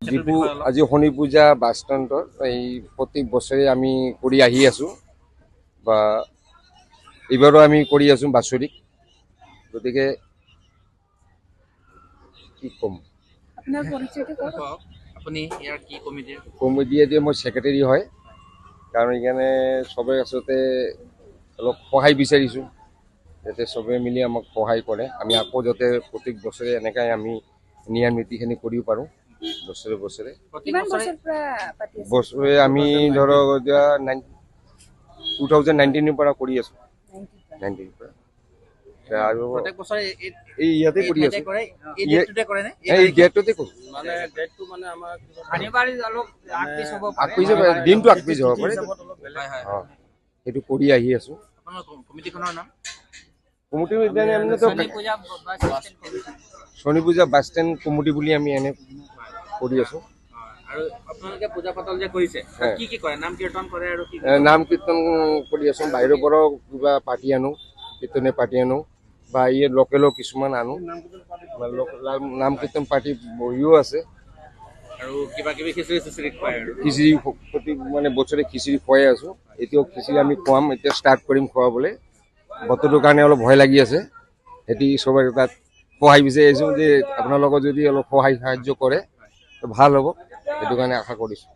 ডিফু আজি শনি পূজা বাছ ষ্টেণ্ডত এই প্ৰত্যেক বছৰে আমি কৰি আহি আছোঁ বা এইবাৰো আমি কৰি আছোঁ বাৎসৰিক। গতিকে কি ক'ম, আপোনাৰ পৰিচয়টো কওক। আপুনি ইয়াৰ কি কমিটিৰ? কমিটিয়ে যে মই ছেক্ৰেটেৰী হয়, কাৰণ সেইকাৰণে চবে আচলতে অলপ সহায় বিচাৰিছোঁ, যাতে চবে মিলি আমাক সহায় কৰে। আমি আকৌ যাতে প্ৰত্যেক বছৰে এনেকাই আমি নিয়ম নীতিখিনি কৰিব পাৰোঁ বছৰে বছৰে। প্ৰত্যেক কিমান বছৰে বছৰ পৰা পাতি আছে? বছৰে আমি ধৰক এতিয়া 2019ৰ পৰা কৰি আছোঁ, 19ৰ পৰা। এতিয়া আৰু প্ৰত্যেক বছৰে এই ইয়াতে এই কৰি ঠাইতে আছোঁ, কৰে, এই ডেটটোতে কৰে নে? এই ডেটটোতে কৰোঁ। মানে ডেটটো মানে আমাৰ কিবা শনিবাৰে অলপ আগ পিছ হ'ব আগ পাৰে। পিছ হ'ব, দিনটো আগ পিছ হ'ব পাৰে। হিচাপত অলপ বেলেগ। হয় হয়। অঁ, সেইটো কৰি আহি আছোঁ। আপোনাৰ কমিটিখনৰ নাম? কমিটি এতিয়া আমি তো শনি পূজা বাছ ষ্টেণ্ড কমিটি। শনি পূজা বাছ ষ্টেণ্ড কমিটি বুলি আমি এনে কৰি আছোঁ। আৰু আপোনালোকে পূজা পাতল যে কৰিছে, তাত হয়। কি কি কৰে? নাম কীৰ্তন কৰে আৰু কি? নাম কীৰ্তন কৰি আছোঁ। বাহিৰৰ পৰাও কিবা পাৰ্টি আনো, কীৰ্তনে পাৰ্টি আনো বা এই লোকেলো কিছুমান আনো। নাম কীৰ্তন পাৰ্টি বহিও আছে। আৰু কিবা কিবি খিচিৰি চিচিৰি খুৱাই আৰু খিচিৰি প্ৰতি মানে বছৰে খিচিৰি খুৱাই আছোঁ। এতিয়াও খিচিৰি আমি খুৱাম, এতিয়া ষ্টাৰ্ট কৰিম খুৱাবলৈ। বতৰটোৰ কাৰণে অলপ ভয় লাগি আছে। সেতি চবে তাত সহায় বিচাৰি আহিছোঁ যে আপোনালোকৰ যদি অলপ সহায় সাহাৰ্য কৰে তো ভাল হ'ব, সেইটো কাৰণে আশা কৰিছোঁ।